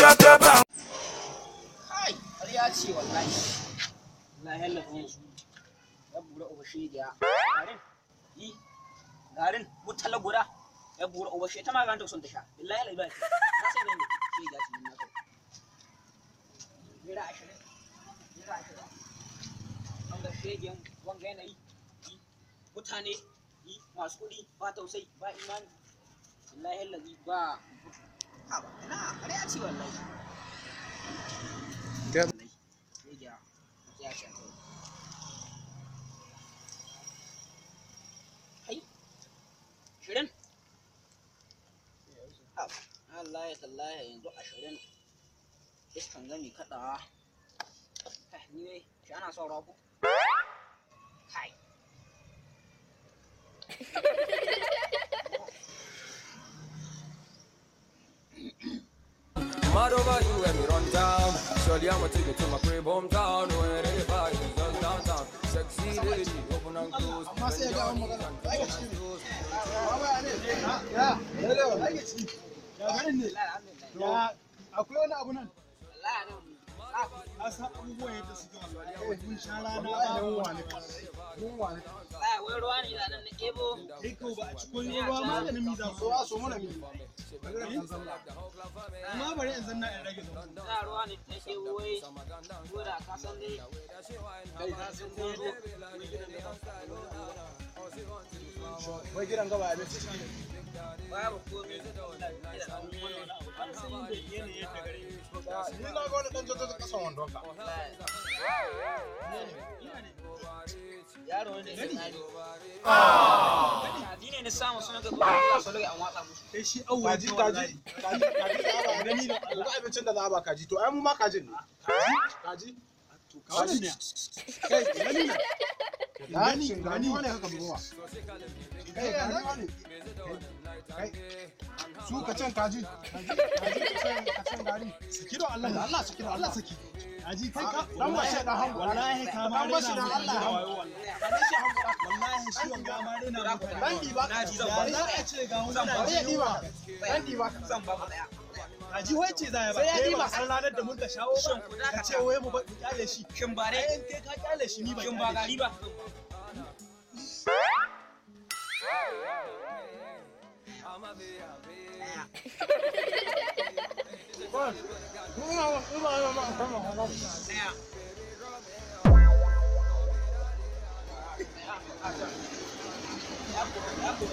Kai, ƙarya ce wallahi. Wallahi Allah ne su. Ya bura uba shegiya. Garin. Yi. Garin mutala guda. Ya bura uba she ta magana ta son ta sha. Billahi Allah ba. Na sai ne shegiya ce na kai. Naira 20. Naira 20. Wanga shegiyan wanga yanayi. Yi. Mutane yi masu kuɗi ba tausayi ba imani. Billahi Allah ba. Ha ba ina ƙarya ce wallahi. Shegiya. Ya ce kawai. Kai, 20? Allah ya tallahi yanzu 20. Iskan gami kaɗawa. Kai, ni dai, shi ana son rago? Kai. Mad over you when we run down. Surely I'ma take you to my crib hometown. Where the vibe is just downtown. Sexy lady, open and close. Amma sai ya ga magana. Ai ga ciki. Baba ya ne? Ya, ai ga ciki. Ya garin ne. Ya akwai wani abu nan. Wallahi nan, Ka san abubuwan yadda suke wallahi. Mun sha rana ba yunwa ne. Yunwa ne. wallahi wai ruwa ne da nan na ebo. Kai ko ba a ci koyi ruwa maganin mi za su. So mana mi. Amma bari in zanna in rage zango. Za ruwa ne ta ebo wai. Ko da ka san dai. Kai ka san dai zo. Wai gidan gaba abinci shi ne. Babu komai. An san yadda yanayin yadda gare ni. Ni na ga wani ɗan jajaja ƙasan wandon ka. Yaro ne da tsari. Kaji ne na samu suna ga zuwa su rage an watsa musu. Kai shi awwa kaji kaji kaji kaji gani da Allah abincin da za a ba kaji to ai mu ma kajin ne. Kaji to kaji ne. Kai gani ne. Gani gani wane haka buwa. Kai gani wane. Kai su ka can kaji. Kaji ka can gari. Saki don Allah Allah saki don Allah saki. Kaji kai ka dan ba shi dan hango wallahi ka ma dan ba shi dan Allah wallahi shi wanga ma rena dan di ba ka za a ce ga wani na di ba dan di ba Zan ba ku daya. kaji wai ce za ya ba Sai ya kai ɗiba. ba san ranar da mun ka shawo Shin ba ku dakata. ka ce wai mu ba mu kyale shi Shin ba dai ai in kai ka kyale shi ni ba shin ba kyale shi gari ba. Daya. Ya ku, ya ku.